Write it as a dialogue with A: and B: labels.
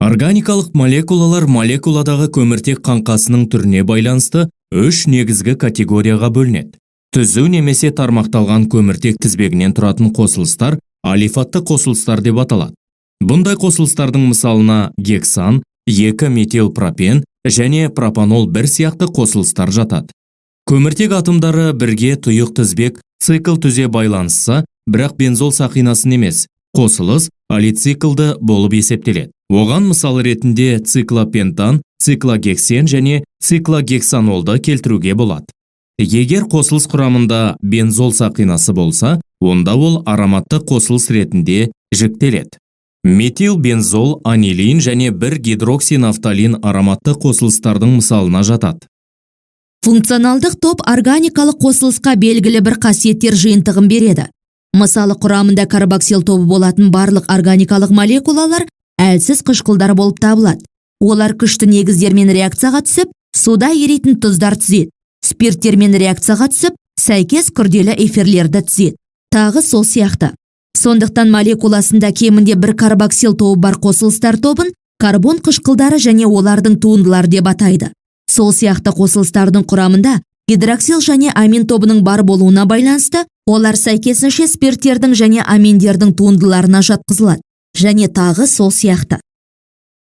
A: Органикалық молекулалар молекуладағы көміртек қаңқасының түріне байланысты үш негізгі категорияға бөлінеді. Түзу немесе тармақталған көміртек тізбегінен тұратын қосылыстар алифатты қосылыстар деп аталады. Бұндай қосылыстардың мысалына гексан, 2-метилпропен және пропанол 1 сияқты қосылыстар жатады. Көміртек атомдары бірге тұйық тізбек цикл түзе байланысса, бірақ бензол сақинасын емес, қосылыс алициклді болып есептеледі. Оған мысал ретінде циклопентан, циклогексен және циклогексанолды келтіруге болады. Егер қосылыс құрамында бензол сақинасы болса, онда ол ароматты қосылыс ретінде жіктеледі. Метилбензол, анилин және бір гидроксинафталин ароматты қосылыстардың мысалына жатады.
B: Функционалдық топ органикалық қосылысқа белгілі бір қасиеттер жиынтығын береді. Мысалы, құрамында карбоксил тобы болатын барлық органикалық молекулалар әлсіз қышқылдар болып табылады. Олар күшті негіздермен реакцияға түсіп, суда еритін тұздар түзеді. Спирттермен реакцияға түсіп, сәйкес күрделі эфирлерді түзеді. Тағы сол сияқты. Сондықтан молекуласында кемінде бір карбоксил тобы бар қосылыстар тобын карбон қышқылдары және олардың туындылары деп атайды. Сол сияқты қосылыстардың құрамында гидроксил және амин тобының бар болуына байланысты олар сәйкесінше спирттердің және аминдердің туындыларына жатқызылады. Және тағы сол сияқты.